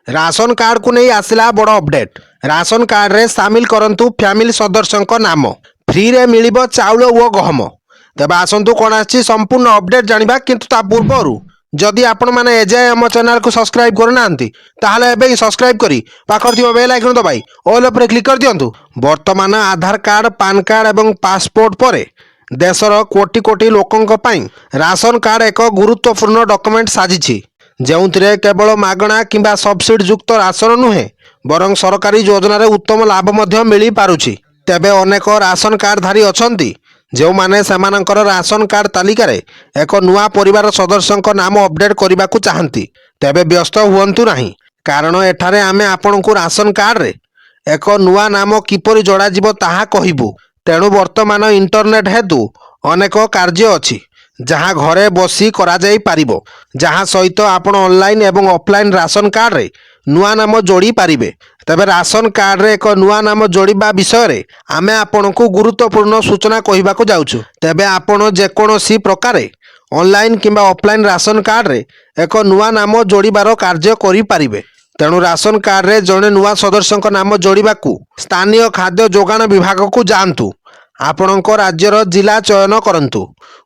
Ration କାର୍ଡକୁ ନେଇ ଆସିଲା ବଡ଼ ଅପଡେଟ୍। ରାସନ କାର୍ଡରେ ସାମିଲ କରନ୍ତୁ ଫ୍ୟାମିଲି ସଦସ୍ୟଙ୍କ ନାମ, ଫ୍ରିରେ ମିଳିବ ଚାଉଳ ଓ ଗହମ। ତେବେ ଆସନ୍ତୁ, କ'ଣ ଆସିଛି ସମ୍ପୂର୍ଣ୍ଣ ଅପଡେଟ୍ ଜାଣିବା। କିନ୍ତୁ ତା ପୂର୍ବରୁ ଯଦି ଆପଣମାନେ ଏଯାଏଁ ଆମ ଚ୍ୟାନେଲକୁ ସବସ୍କ୍ରାଇବ୍ କରିନାହାନ୍ତି, ତାହେଲେ ଏବେ ହିଁ ସବସ୍କ୍ରାଇବ୍ କରି ପାଖରେ ଥିବା ବେଲ୍ ଆଇକନ୍ ଦବାଇ ଅଲ୍ ଉପରେ କ୍ଲିକ୍ କରିଦିଅନ୍ତୁ। ବର୍ତ୍ତମାନ ଆଧାର କାର୍ଡ, ପାନ୍ କାର୍ଡ ଏବଂ ପାସପୋର୍ଟ ପରେ ଦେଶର କୋଟି କୋଟି ଲୋକଙ୍କ ପାଇଁ ରାସନ କାର୍ଡ ଏକ ଗୁରୁତ୍ୱପୂର୍ଣ୍ଣ ଡକ୍ୟୁମେଣ୍ଟ ସାଜିଛି, ଯେଉଁଥିରେ କେବଳ ମାଗଣା କିମ୍ବା ସବସିଡି ଯୁକ୍ତ ରାସନ ନୁହେଁ, ବରଂ ସରକାରୀ ଯୋଜନାରେ ଉତ୍ତମ ଲାଭ ମଧ୍ୟ ମିଳିପାରୁଛି। ତେବେ ଅନେକ ରାସନ କାର୍ଡଧାରୀ ଅଛନ୍ତି, ଯେଉଁମାନେ ସେମାନଙ୍କର ରାସନ କାର୍ଡ ତାଲିକାରେ ଏକ ନୂଆ ପରିବାର ସଦସ୍ୟଙ୍କ ନାମ ଅପଡେଟ୍ କରିବାକୁ ଚାହାନ୍ତି। ତେବେ ବ୍ୟସ୍ତ ହୁଅନ୍ତୁ ନାହିଁ, କାରଣ ଏଠାରେ ଆମେ ଆପଣଙ୍କୁ ରାସନ କାର୍ଡରେ ଏକ ନୂଆ ନାମ କିପରି ଯୋଡ଼ାଯିବ ତାହା କହିବୁ। ତେଣୁ ବର୍ତ୍ତମାନ ଇଣ୍ଟରନେଟ୍ ହେତୁ ଅନେକ କାର୍ଯ୍ୟ ଅଛି, ଯାହା ଘରେ ବସି କରାଯାଇପାରିବ, ଯାହା ସହିତ ଆପଣ ଅନଲାଇନ୍ ଏବଂ ଅଫଲାଇନ୍ ରାସନ କାର୍ଡରେ ନୂଆ ନାମ ଯୋଡ଼ି ପାରିବେ। ତେବେ ରାସନ କାର୍ଡରେ ଏକ ନୂଆ ନାମ ଯୋଡ଼ିବା ବିଷୟରେ ଆମେ ଆପଣଙ୍କୁ ଗୁରୁତ୍ୱପୂର୍ଣ୍ଣ ସୂଚନା କହିବାକୁ ଯାଉଛୁ। ତେବେ ଆପଣ ଯେକୌଣସି ପ୍ରକାରେ ଅନଲାଇନ୍ କିମ୍ବା ଅଫଲାଇନ୍ ରାସନ କାର୍ଡରେ ଏକ ନୂଆ ନାମ ଯୋଡ଼ିବାର କାର୍ଯ୍ୟ କରିପାରିବେ। ତେଣୁ ରାସନ କାର୍ଡରେ ଜଣେ ନୂଆ ସଦସ୍ୟଙ୍କ ନାମ ଯୋଡ଼ିବାକୁ ସ୍ଥାନୀୟ ଖାଦ୍ୟ ଯୋଗାଣ ବିଭାଗକୁ ଯାଆନ୍ତୁ। ଆପଣଙ୍କ ରାଜ୍ୟର ଜିଲ୍ଲା ଚୟନ କରନ୍ତୁ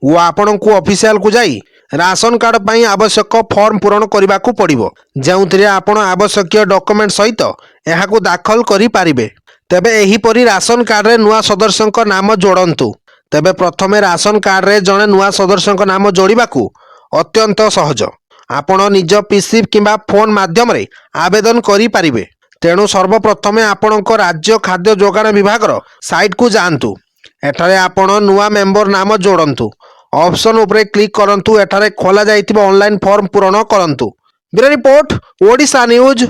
ଓ ଆପଣଙ୍କୁ ଅଫିସିଆଲକୁ ଯାଇ ରାସନ କାର୍ଡ ପାଇଁ ଆବଶ୍ୟକ ଫର୍ମ ପୂରଣ କରିବାକୁ ପଡ଼ିବ, ଯେଉଁଥିରେ ଆପଣ ଆବଶ୍ୟକୀୟ ଡକ୍ୟୁମେଣ୍ଟ ସହିତ ଏହାକୁ ଦାଖଲ କରିପାରିବେ। ତେବେ ଏହିପରି ରାସନ କାର୍ଡରେ ନୂଆ ସଦସ୍ୟଙ୍କ ନାମ ଯୋଡ଼ନ୍ତୁ। ତେବେ ପ୍ରଥମେ ରାସନ କାର୍ଡରେ ଜଣେ ନୂଆ ସଦସ୍ୟଙ୍କ ନାମ ଯୋଡ଼ିବାକୁ ଅତ୍ୟନ୍ତ ସହଜ। ଆପଣ ନିଜ ପିସି କିମ୍ବା ଫୋନ୍ ମାଧ୍ୟମରେ ଆବେଦନ କରିପାରିବେ। ତେଣୁ ସର୍ବପ୍ରଥମେ ଆପଣଙ୍କ ରାଜ୍ୟ ଖାଦ୍ୟ ଯୋଗାଣ ବିଭାଗର ସାଇଟ୍କୁ ଯାଆନ୍ତୁ। ଏଠାରେ ଆପଣ ନୂଆ ମେମ୍ବର ନାମ ଯୋଡ଼ନ୍ତୁ ଅପସନ୍ ଉପରେ କ୍ଲିକ୍ କରନ୍ତୁ। ଏଠାରେ ଖୋଲା ଯାଇଥିବା ଅନଲାଇନ୍ ଫର୍ମ ପୂରଣ କରନ୍ତୁ। Bureau report, Odisha news.